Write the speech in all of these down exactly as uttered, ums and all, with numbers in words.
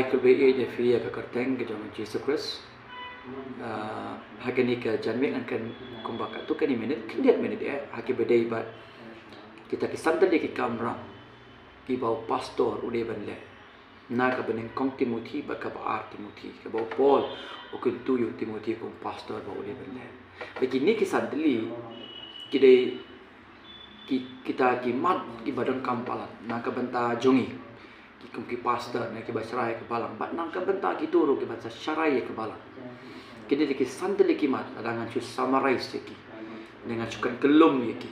Khublei ïa phi ïa ka kyrteng ka jong u Jisu Khrist. Ah, ha kane ka janmiet ngan kren kumba katto katne minit, khyndiat minit eh, ha kaba ïadei bad kita ki san tylli ki kamram kiba u pastor u dei ban leh. Na kaba nyngkong Timothi bad kaba ar Timothi, kaba u Paul u kyntu ïa u Timothi kum u pastor ba u dei ban leh. Bad kine ki san tylli ki dei ki, kita ki mat kiba donkam palat na ka bynta jong ngi ki kum ki pastor ne kiba sharai ïa ka balang, bad na ka bynta kito ruh kiba sa sharai ïa ka balang. Kine dei ki san tylli ki mat, lada ngan shu summarize ïa ki, ne ngan shu kren kyllum ïa ki.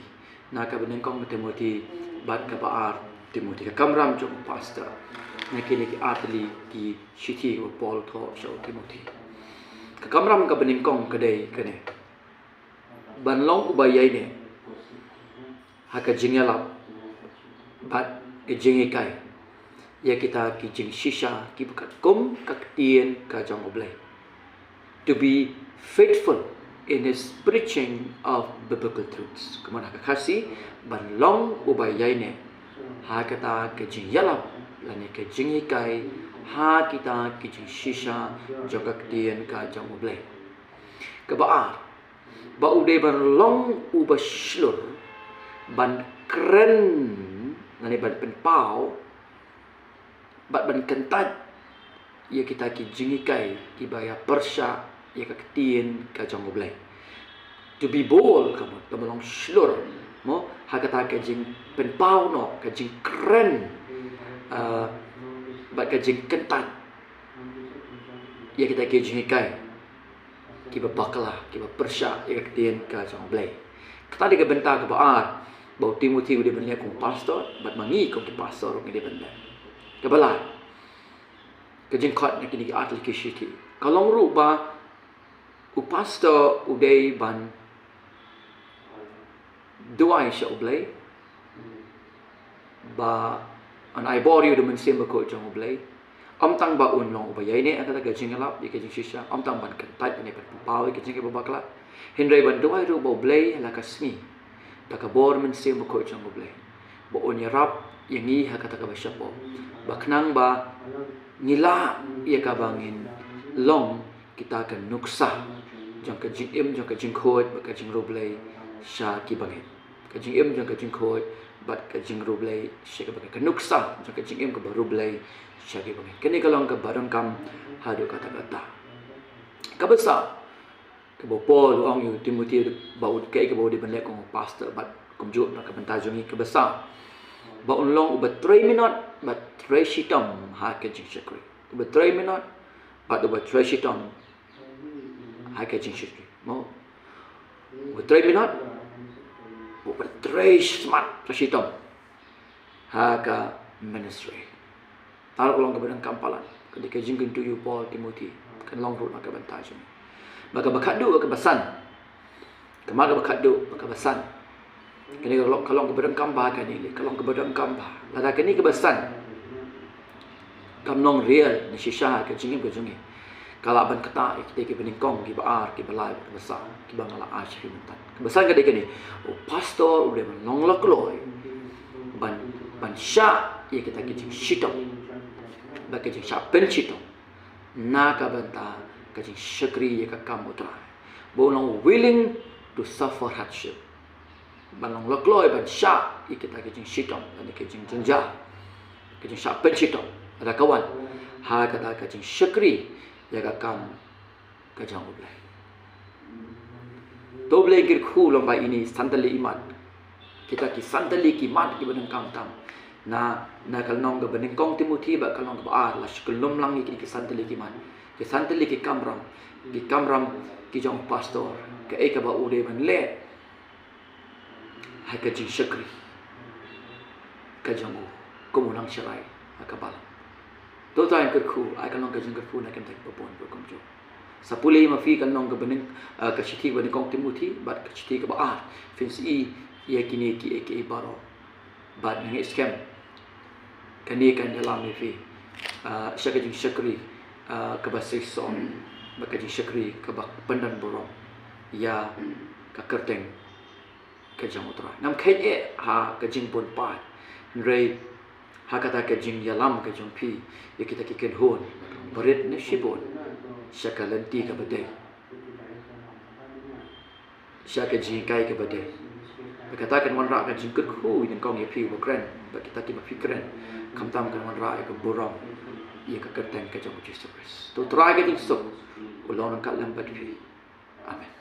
Na kaba nyngkong Timothi bad kaba ar Timothi, ka kamram jong u pastor. Na kine ki ar tylli ki shithi kaba u Paul u thoh sha u Timothi. Ka kamram kaba nyngkong ka dei kane: ban long uba ïaineh ha ka jingïalap bad ka jinghikai ïa kita ki jingshisha kiba katkum ka ktien ka jong U Blei. To be faithful in his preaching of biblical truths. Kumne ha ka Khasi: ban long uba ïaineh ha kata ka jingïalap lane ka jinghikai ha kita ki jingshisha jong ka ktien ka jong U Blei. Kaba ar, ba u dei ban long uba shlur ban kren lane ban pynpaw bad ban kyntait ïa kita ki jinghikai kiba ïa pyrshah ïa ka ktien ka jong U Blei. To be bold, ka mut, to ba long shlur, mo, ha kata ka jingpynpaw noh, ka jingkren, ah, bad ka jingkyntait ïa kita ki jinghikai kiba bakla, kiba pyrshah ïa ka ktien ka jong U Blei. Kata dei ka bynta kaba ar ba u Timothi u dei ban leh kum u pastor, bad ma ngi kum ki pastor ruh ngi dei ban leh. Kaba lai, ka jingkhot na kine ki ar tylli ki shithi, ka long ruh ba u pastor u dei ban duwai sha U Blei ba un ai bor ïa u da u Mynsiem Bakhuid jong U Blei. Ym tang ba un long uba ïaineh ha kata ka jingïalap ïa ka jingshisha, ym tang ban kyntait ne ban pynpaw ïa ka jinghikai ba bakla, hynrei ban duwai ruh ba U Blei ha la ka sngi, da ka bor Mynsiem Bakhuid jong U Blei, ba un ïarap ïa ngi ha kata kaba shapoh, ba khnang ba ngi lah ïa kaba ngin long kita ka nuksa jong ka jingim, jong ka jingkhuid bad ka jingriewblei sha ki bangeit. Ka jingim jong ka jingkhuid bad ka jingriewblei sha ki bangeit, ka nuksa jong ka jingim kaba riewblei sha ki bangeit. Kane ka long kaba donkam haduh katta katta. Kaba saw, kaba u Paul u ong ïa u Timothi ba u, kaei kaba u dei ban leh kum u pastor bad kumjuh na ka bynta jong ngi. Kaba saw, ba un long uba trei minot bad trei shitom ha ka jingshakri. Uba trei minot bad uba trei shitom ha ka jingshakri, mo. Uba trei minot, uba trei smat, trei shitom ha ka ministry. Kata ka long kaba donkam palat. Ka dei ka jingkyntu ïa u Paul Timothi, kan long ruh na ka bynta jong ngi. Bad kaba khatduh, kaba san, ka mat kaba khatduh, kaba san, kane ka long, ka long kaba donkam bha, kane ka long kaba donkam bha. Lada kane kaba san kam long real ne shisha ha ka jingim ka jong ngi, ka lah ban ktah ïa kita kiba nyngkong, kiba ar, kiba lai, kaba saw, kiba nga la ai sha phi mynta. Kaba san ka dei kane: u pastor u dei ban long lakloi ban, ban shah ïa kita ki jingshitom bad ka jingshah pynshitom na ka bynta ka jingshakri ïa ka kam U Trai. Ba un long willing to suffer hardship, ban long lakloi ban shah ïa kita ki jingshitom, ban ïa ki jingjynjar, ki jingshah pynshitom, lada ka wan ha kata ka jingshakri ïa ka kam ka jong U Blei. To U Blei un kyrkhu lyngba ine i san tylli i mat, kita ki san tylli ki mat kiba donkam tam na, na ka lynnong kaba nyngkong Timothi bad ka lynnong kaba ar. La shu kyllum lang ïa kine ki san tylli ki mat, ki san tylli ki kamram, ki kamram ki jong u pastor, kaei kaba u dei ban leh ha ka jingshakri ka jong u kum u nongsharai ha ka balang. To U Trai un kyrkhu, ai ka long ka jingkyrkhu na ka bynta kiba bun ruh kumjuh. Sa pule ma phi ka lynnong kaba nyng, ah, ka shithi kaba nyngkong Timothi bad ka shithi kaba ar, phin sa i ïa kine kiei kiei baroh. Bad nga ngeit skhem kane kan ïalam ïa phi, ah, sha ka jingshakri, ah, kaba shisha, bad ka jingshakri kaba pyndonburom ïa ka kyrteng ka jong U Trai. Ngam kheiñ eh ha ka jingbun paid, hynrei Ha kata ka jingïalam ka jong phi ïa kita ki kynhun barit ne shibun sha ka lynti kaba dei, sha ka jinghikai kaba dei. Ba kata kan wanrah ka jingkyrkhu nyngkong ïa phi uba kren, ba kita kiba phi kren, khamtam kan wanrah ïa ka burom ïa ka kyrteng ka jong U Jisu Khrist. To Trai ka jingsuk u long ryngkat lem bad phi. Amen.